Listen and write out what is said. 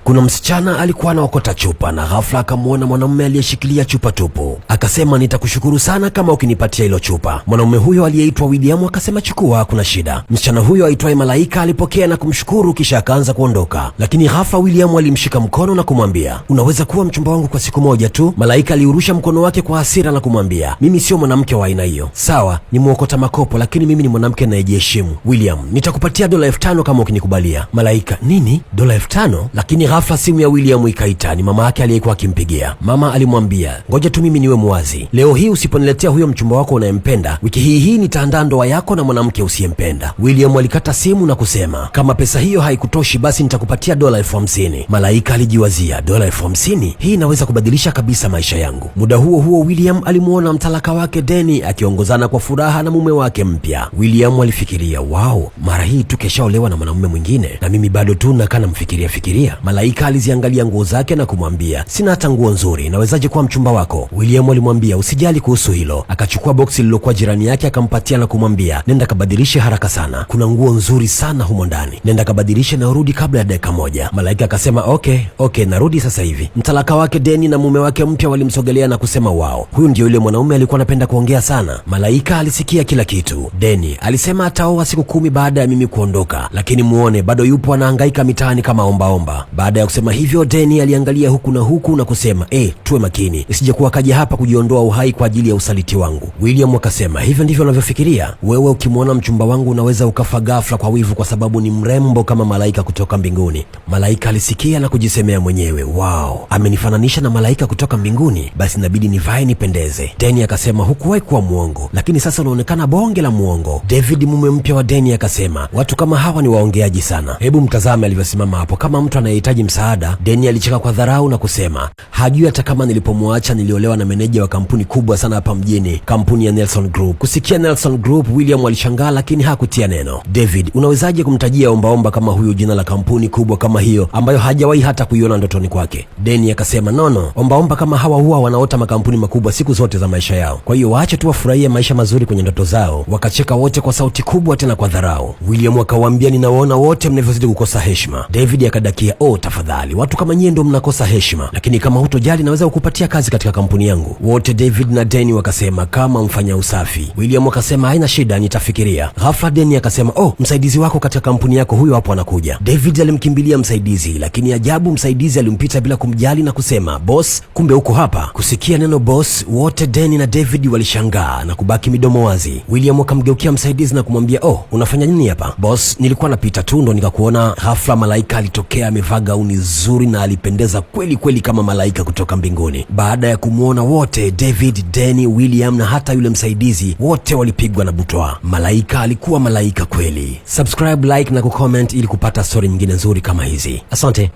Kuna msichana alikuwa anaokota chupa na ghafla akamwona mwanamume aliyeshikilia chupa tupu. Akasema, "Nitakushukuru sana kama ukinipatia hilo chupa." Mwanamume huyo aliyeitwa William akasema, "Chukua, hakuna shida." Msichana huyo aitwaye Malaika alipokea na kumshukuru, kisha akaanza kuondoka, lakini ghafla William alimshika mkono na kumwambia, "Unaweza kuwa mchumba wangu kwa siku moja tu?" Malaika aliurusha mkono wake kwa hasira na kumwambia, "Mimi sio mwanamke wa aina hiyo. Sawa, ni mwokota makopo, lakini mimi ni mwanamke nayejiheshimu. William, nitakupatia dola 5,000 kama ukinikubalia." Malaika, "Nini? Dola 5,000?" Lakini ghafla simu ya William ikaita. Ni mama yake aliyekuwa akimpigia. Mama alimwambia, "Ngoja tu mimi niwe muwazi. Leo hii usiponiletea huyo mchumba wako unayempenda, wiki hii hii nitaandaa ndoa yako na mwanamke usiyempenda." William alikata simu na kusema, "Kama pesa hiyo haikutoshi, basi nitakupatia dola 50,000." Malaika alijiwazia, "Dola 50,000? Hii inaweza kubadilisha kabisa maisha yangu." Muda huo huo, William alimuona mtalaka wake Deni akiongozana kwa furaha na mume wake mpya. William alifikiria, "Wow, mara hii tu keshaolewa na mwanamume mwingine na mimi bado tu nakaa namfikiria fikiria." Malaika aliziangalia nguo zake na kumwambia, "Sina hata nguo nzuri, nawezaje kuwa mchumba wako?" William alimwambia, "Usijali kuhusu hilo." Akachukua boksi lililokuwa jirani yake akampatia na kumwambia, "Nenda kabadilishe haraka sana, kuna nguo nzuri sana humo ndani, nenda kabadilishe na urudi kabla ya dakika moja." Malaika akasema, Okay, narudi sasa hivi." Mtalaka wake Deni na mume wake mpya walimsogelea na kusema, "Wao, huyu ndio yule mwanaume alikuwa anapenda kuongea sana." Malaika alisikia kila kitu. Deni alisema ataoa siku 10 baada ya mimi kuondoka, lakini muone bado yupo anahangaika mitaani kama ombaomba. Baada ya kusema hivyo, Deni aliangalia huku na huku na kusema, "Tuwe makini, isije kuwa kaja hapa kujiondoa uhai kwa ajili ya usaliti wangu." William akasema, "Hivyo ndivyo unavyofikiria wewe? Ukimwona mchumba wangu unaweza ukafa ghafla kwa wivu, kwa sababu ni mrembo kama malaika kutoka mbinguni." Malaika alisikia na kujisemea mwenyewe, "Wow, amenifananisha na malaika kutoka mbinguni, basi inabidi nivae nipendeze." Deni akasema, "Hukuwahi kuwa mwongo, lakini sasa unaonekana bonge la mwongo." David, mume mpya wa Deni, akasema, "Watu kama hawa ni waongeaji sana, hebu mtazame alivyosimama hapo kama mtu anayehitaji msaada." Deni alicheka kwa dharau na kusema, "Hajui hata kama nilipomwacha niliolewa na meneja wa kampuni kubwa sana hapa mjini, kampuni ya Nelson Group." Kusikia Nelson Group, William alishangaa lakini hakutia neno. "David, unawezaje kumtajia ombaomba kama huyu jina la kampuni kubwa kama hiyo ambayo hajawahi hata kuiona ndotoni kwake?" Deni akasema, "No, ombaomba kama hawa huwa wanaota makampuni makubwa siku zote za maisha yao, kwa hiyo waache tu wafurahie maisha mazuri kwenye ndoto zao." Wakacheka wote kwa sauti kubwa tena kwa dharau. William akawaambia, "Ninawaona wote mnavyozidi kukosa heshima." David akadakia, "Oh, tafadhali, watu kama nyie ndo mnakosa heshima, lakini kama hutojali naweza kukupatia kazi katika kampuni yangu." Wote David na Deni wakasema, "Kama mfanya usafi." William akasema, "Haina shida, nitafikiria." Ghafla Deni akasema, "Oh, msaidizi wako katika kampuni yako huyo hapo anakuja." David alimkimbilia msaidizi, lakini ajabu, msaidizi alimpita bila kumjali na kusema, "Boss, kumbe uko hapa." Kusikia neno boss, wote Deni na David walishangaa na kubaki midomo wazi. William akamgeukia msaidizi na kumwambia, "Oh, unafanya nini hapa?" "Boss, nilikuwa napita tu ndo nikakuona." Ghafla malaika alitokea amevaa gauni zuri na alipendeza kweli kweli kama malaika kutoka mbinguni. Baada ya kumwona wote, David, Deni, William na hata yule msaidizi, wote walipigwa na butwa. Malaika alikuwa malaika kweli. Subscribe, like na kucomment ili kupata story nyingine nzuri kama hizi. Asante.